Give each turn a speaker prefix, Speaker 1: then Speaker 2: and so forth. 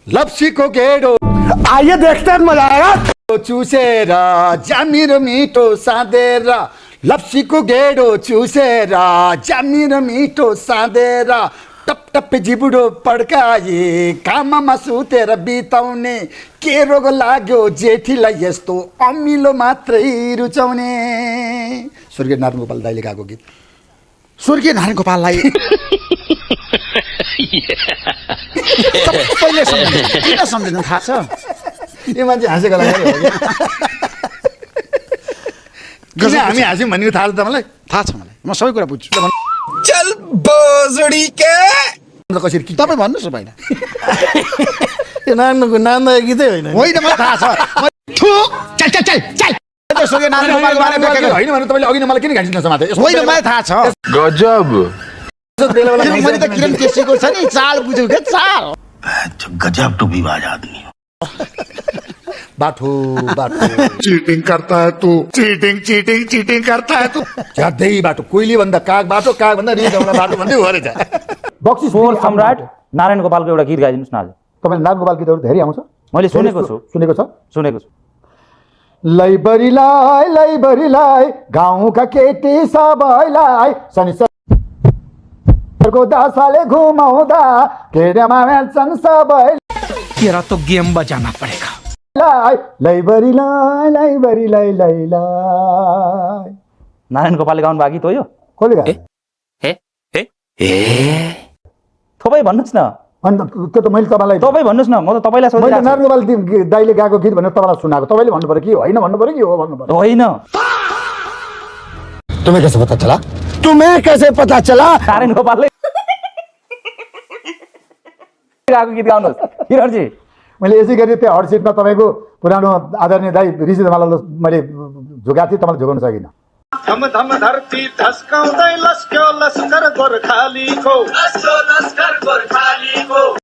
Speaker 1: लप्सीको गेडो
Speaker 2: आइए देखते हैं मजा आएगा
Speaker 1: चुसेर जामिर मिठो साँधेर लप्सीको गेडो चुसेर जामिर मिठो साँधेर टप टप जिब्रो पड्काए काममा सुतेर बिताउने के रोग लाग्यो जेठीलाई यस्तो अमिलो मात्रै रुचाउने स्वर्गीय नारायण गोपाल दाइले गाएको गीत
Speaker 2: स्वर्गीय नारायण गोपाललाई सबैले किन सम्झिनु थाहा छ
Speaker 1: यो मान्छे हाँसेको लागि हो किन हामी हाँस्यौँ भन्ने थाहा छ तपाईँलाई
Speaker 2: थाहा छ मलाई म सबै कुरा बुझ्छु
Speaker 3: चल बोजडी के
Speaker 1: कसरी कि
Speaker 2: तपाईँ भन्नुहोस् न पहिला
Speaker 4: यो नारायणको नाम गीतै होइन
Speaker 2: होइन मलाई थाहा छ थु चल चल चल चल स्वर्गीय नारायण गोपालको बारेमा
Speaker 1: होइन भने तपाईँले अघि नै मलाई किन घाँसिनु छ माथि
Speaker 2: होइन मलाई थाहा छ
Speaker 5: गजब
Speaker 2: मैले त किरण केसीको छ नि चाल बुझ्यौ के चाल
Speaker 3: गजब टू विवाद आदमी
Speaker 1: बाठो बाठो
Speaker 5: चीटिंग करता है तू चीटिंग करता है तू
Speaker 1: ज्यादै बाटो कोइली भन्दा काग बाटो काग भन्दा रिजाउला बाटो भन्दै हो रहेछ बक्सी
Speaker 6: फोर सम्राट नारायण गोपालको एउटा गीत गाइदिनुहोस् न आज
Speaker 1: तपाईँले नारायण गोपाल गीतहरू धेरै आउँछ
Speaker 6: मैले सुनेको छु
Speaker 1: सुनेको छु लैबरीलाई गाउँका केटी सबैलाई शनिश्चरको दशाले घुमाउँदा केटामा भेट्छन् सबै
Speaker 4: तेरा तो गेम बजाना पड़ेगा
Speaker 1: लैबरीलाई
Speaker 6: नारायण गोपालले गाउनु भएको गीत हो यो
Speaker 1: कसले गायो
Speaker 6: तपाईँ भन्नुहोस् न
Speaker 1: अन्त त्यो त मैले तपाईँलाई
Speaker 6: तपाईँ भन्नुहोस् न म त तपाईँलाई
Speaker 1: मैले
Speaker 6: सोधिरहेको
Speaker 1: नारायण गोपाल दाइले गाएको गीत भनेर तपाईँलाई सुनाएको तपाईँले भन्नु पर्यो कि होइन भन्नु पर्यो कि हो भन्नु पर्यो
Speaker 6: छु। होइन
Speaker 1: तुम्हें कैसे पता चला
Speaker 2: तुम्हें कैसे पता चला
Speaker 6: नारायण गोपालले गाएको गीत गाउनुहोस् किरणजी
Speaker 1: मैले यसै गरी त्यो हट सिटमा तपाईँको पुरानो आदरणीय दाइ ऋषि धमाललाई मैले झुकाएको थिएँ तपाईँलाई झुकाउन सकिनँ
Speaker 7: धम धम धरती धस्काउँदै लस्क्यो लस्कर गोर्खालीको